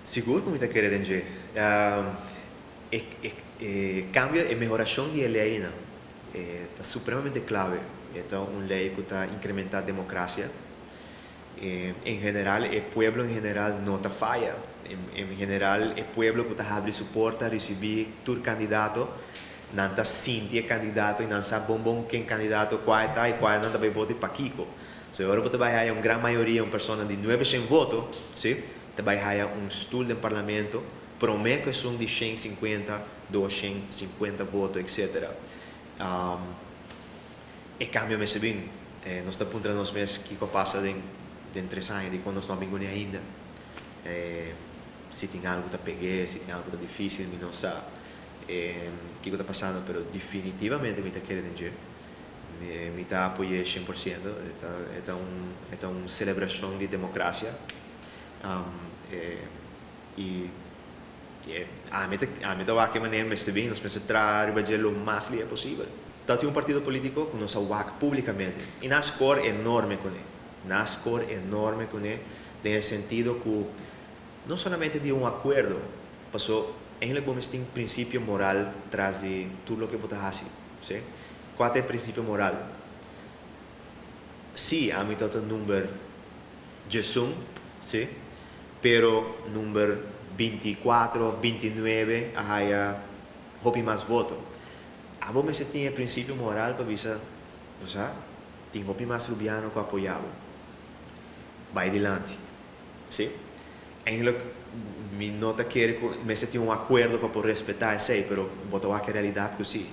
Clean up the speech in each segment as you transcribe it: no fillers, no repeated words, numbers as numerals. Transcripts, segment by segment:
Sigur ku mi ta kere den dje. E kambio, e mehorashon di e leinan ta supremamente klave. E ta un lei ku ta inkrementá demokrasia. En general e pueblo en general no ta faya. En general e pueblo ku ta habri su porta risibí tur kandidato, nan ta sinti e kandidato i nan sa bon bon ken kandidato kua e ta i kua nan ta bai vota i pakiko. So e ora bo ta bai haya un gran mayoria, un persona di 900 voto, si, ta bai haya un stul den parlamento promé ku esun di 150, 250 voto etcetera. E kambio mester bin. Nos ta puntra nos mes kiko a pasa den 3 aña, dikon nos no a bin kuné ainda. Si tin algu ta peg'é, si tin algu ta difísil, mi no sa kiko ta pasando, pero definitivamente mi ta kere den dje. Mi ta apoy'é 100%. E ta un selebrashon di demokrasia. I ami ta wak e manera mester bin, nos mester traha riba dje lo mas lihe posibel. Ta tin un partido polítiko ku nos a wak públikamente i nan a score enorme kuné. Nan a score enorme kuné den e sentido ku no solamente di un akuerdo, paso eigenlijk bo mester tin prinsipio moral tras di tur loke bo ta hasi, si. Kua ta e prinsipio moral? Si, ami ta ta number 11, si, pero number 24 òf 29 a haya hopi mas voto. Abo mester tin e prinsipio moral pa bisa, osea, tin hopi mas rubiano ku apoyá bo. Bai dilanti. Si? Eigenlijk mi no ta kere ku mester tin un akuerdo pa por respetá esei, pero bo ta wak e realidat ku si.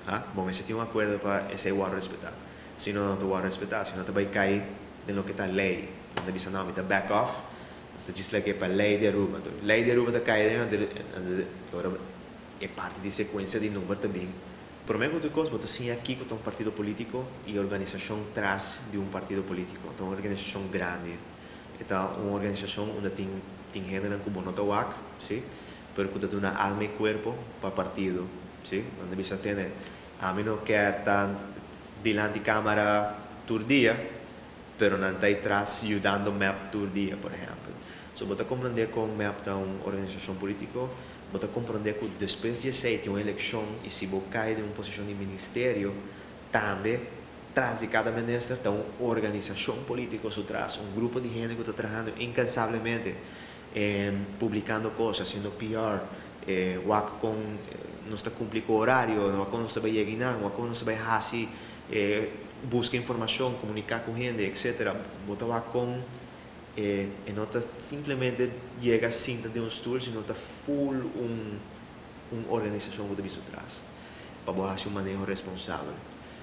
Ha? Bo mester tin un akuerdo pa esei wòrdu respetá. Si no, no ta wòrdu respetá, si no ta bai kai den loke ta lei. Nan ta bisa no, mi ta back off. Nos ta djis lag'é pa lei di Aruba. Anto lei di Aruba ta kai den, ora e parti di sekuensia di number ta bin. Promé ku tur kos bo ta siña kiko ta un partido polítiko i organisashon tras di un partido polítiko. Ta un organisashon grandi. E ta un organisashon unda tin hendenan ku bo no ta wak, si, pero ku ta duna alma i kuerpo pa partido, si. Nan ta bisa tene, ami no kier ta dilanti kamara tur dia, pero nan ta tras yudando MEP tur dia, por ehèmpel. So bo ta komprondé kon MEP ta un organisashon polítiko, bo ta komprondé ku despues di esei tin un elekshon i si bo kai den un posishon di ministerio, tambe tras di kada minister ta un organisashon polítiko su tras, un grupo di hende ku ta trahando inkansablemente, publikando kos, hasiendo PR, wak kon nos ta kumpli ku horario, wak kon nos ta bai yega einan, wak kon nos ta bai hasi, buska informashon, komuniká ku hende, etcetera. Bo ta wak kon e no ta simplemente yega sinta den un stul, sino ta full un organisashon ku ta bin su tras pa bo hasi un maneho responsabel.